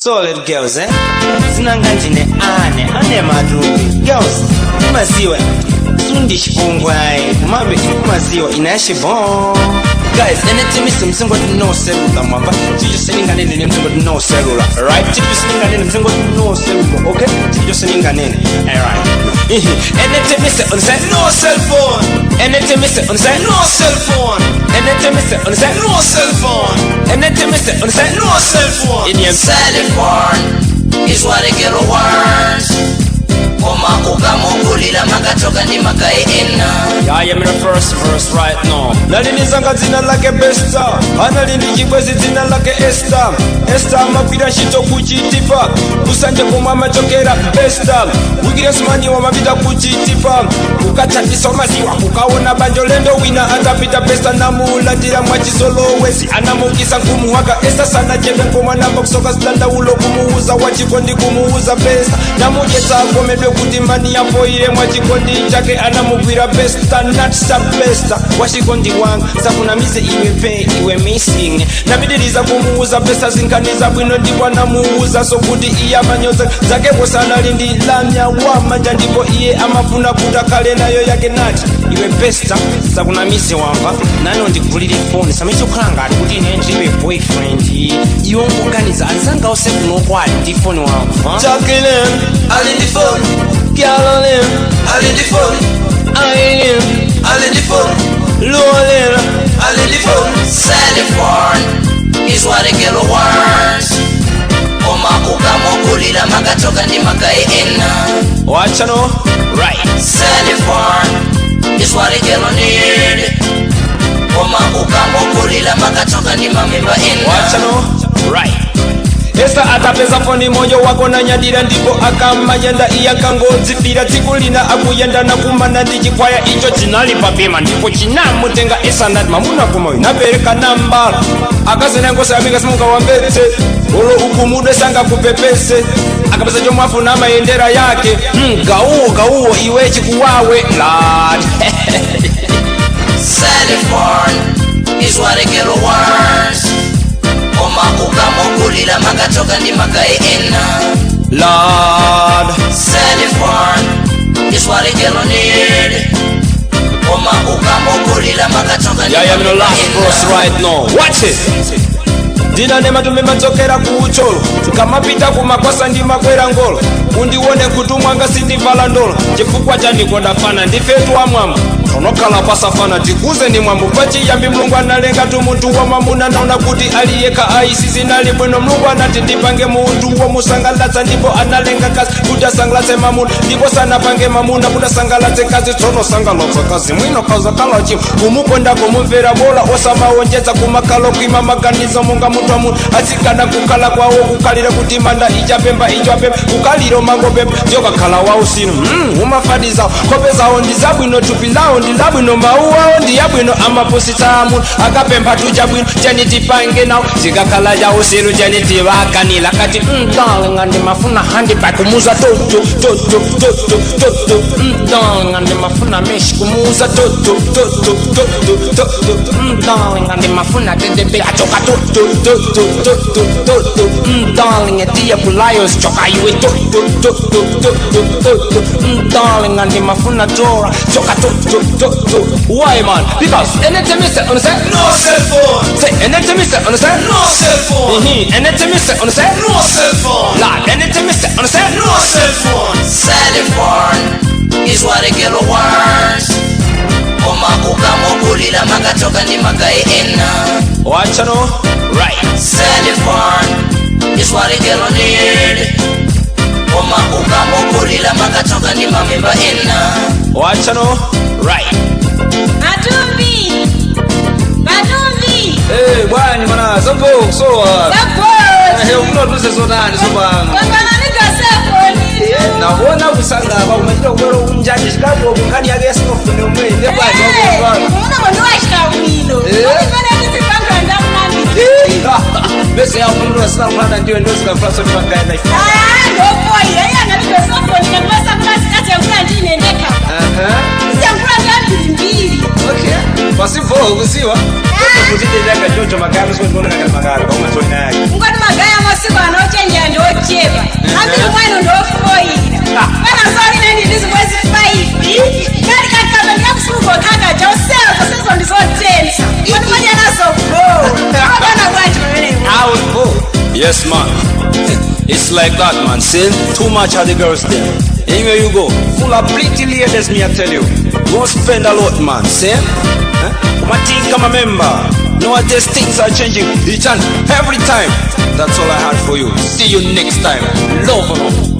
Solid girls, eh? Zinanga ndine ane, ane matumbi. Girls, kumaziwa. Sundi chipongwe ayi. Kumabe kumaziwa inashe bon. Guys, anytime is msingo no cellular mwamba. Chicho seninganene ne msingo no cellular. Right? Chicho seninganene msingo no cellular. Okay? Chicho seninganene. Alright. Anytime is on say No cell phone. Anytime is on say No cell phone. Anytime is on say No cell phone. Anytime is on say No cell phone. In your Cell phone is what a girl wants. Koma ukamugulira makatoka ndi makayi ena. Yeah, I am in the first verse right now. Nalinizanga dzina lake Besta, analindi chibwezi dzina lake Esta. Esta amagwira ntchito kuchitipa, kusanje komwe amachokera Besta. Wikiresimani wamapita kuchitipa, kukathandisa maziwa kukaona banjo lendo wina atapita Besta namulandira mwachizolowezi anamukisa nkumuhaka Esta sana chebe nkomwe anamba kusoka zidandaulo kumuuza wachikondi kumuuza Besta namudyetsa akomedwe kuti mani yafoire mwachikondi chake anamugwira Besta natsa Besta wachikondi wanga sakunamize iwe pe iwe missing napitiriza kumuuza Besta zinkaniza bwino ndipo anamuuza sokuti iye amanyoza zake kosanali ndi lamya wamanja ndipo iye amafuna kuti akhale nayo yake nati iwe Besta sakunamize wamva nane undigulire foni samene kukhala ngati kuti ine ndilibe boyfriend iwe nkuganiza anzanga onse kuno ali ndi foni wamva. Jacqueline, Ali ndi phone, Caroline, ali ndi phone, Irene, ali ndi phone, Lolin. Ali ndi phone. Cell phone is what a girl wants. Koma ukamugulira makatoka ndi makayi ena. Wachano. Right. Cell phone is what a girl need. Koma ukamugulira makatoka ndi mamemba ena. Wachano. Right. Esta atapeza foni moyo wako na nyadira ndipo akamayenda iye akangodzipira tsiku lina akuyenda nakumana ndi chikwaya icho chinali papema ndipo chinamutenga Esa nati mamuna kumoyo napereka nambala akazinangosayamika simungawambetse ulo ukumudwe sangakupepese akapeza chomwe afuna amayendera yake gauwo gauwo iwe chikuwawe lad. Cell phone is what a girl wants. Koma ukamugulira makatoka ndi makayi ena. Lord. Cell phone is what a girl need. Koma ukamugulira makatoka ndi Yeah, I'm in the mamemba last verse ena. Right now. Watch it. Ndina nematumbe madzokera kuucholo tikamapita kumakwasa ndimakwera ngolo undione kuti mwanga sindivala ndolo chifukwa chandikonda fana ndifetu wamwamba tonokhala pasafana tikuze ni mwambo pachiyambi Mulungu analenga tumunthu wa mwamuna naona kuti aliyekha aisi zinali bwino Mulungu anati ndipange munthu womusangalatsa ndipo analenga kazi kuti asangalatse mamuna ndipo sanapange mamuna kuti asangalatse kazi tsono sangalatsa kazi mwino kazakhala chimo kumukonda kumumvera bola osamawonjetsa kumakhala kuima maganizo monga munthu amuna atsikana kukhala kwawo kukhalira kuti manda ichapemba ichapemba kukhalira mangopemba ndiyokakhala wawo sinu umafadizawo nkhope zawo ndi zabwino thupi lawo ndi labwino mawu awo ndi yabwino amapusitsa amuna akapempha tuchabwino chani tipange nawo zikakhala chawo silu chani tivakanila kati darling ndimafuna handbag kumuza toto toto toto toto darling ndimafuna mesh kumuza toto toto toto toto darling ndimafuna tedebe achoka toto toto toto toto darling tiye ku Lions choka iwe toto toto toto toto darling ndimafuna tora choka toto toto. Why, man? Because anytime you say on say No cell phone. Say anytime you say on say No cell phone. Anytime you say on say No cell phone. Lord, anytime you say on say No cell phone. Cell phone is what a girl wants. Koma ukamugulira makatoka ndi makayi ena. Wachano. Right. Cell phone is what a girl need. Koma ukamugulira makatoka ndi mamemba ena. Wachano. Right. Matumbi! Matumbi! Eh, bwanyi mwana sopo kusowa. Support! Eh, unotuse zotani sopano? Kwafananiza sefoni. Nakuona kusangaba umachita kubwera unjani chikapo kunkhani yake yasinofune umwe ndiye bwanji wakuzwana. Unoona mwendo wachita bwino. Eh. Umene ndizipanga ndamunami. Bese yawo umuntu asina kuphanda ndiwe ndozikafuna soti magaya na. Ah, ndopoira iye analibe sefoni kanipasa kulasi kati yankula ndine ndekha. Aha. Siyankula ndambiri mbiri. Okay. Pasipo kuziwa. Kuti ndiyaka chocho magaya musikuona kakali magaya pamwe tsoni yake. Ngoti magaya masiku ano ochenjera ndi Ndiochepa ambiri mwanu ndiofoira pana zoli nandi ndizibwezi 5 kali kakamba ndikakusuko kakaja uselo sezo ndizotensa kodi nazo bo akana bwanji pamenepo. Out, bo. Yes, man. It's like that, man. See? Too much of the girls there. Anywhere you go, full of pretty ladies, me I tell you. Go spend a lot, man. See? Huh? My think I'm a member. Nowadays things are changing each and every time. That's all I had for you. See you next time. Love you.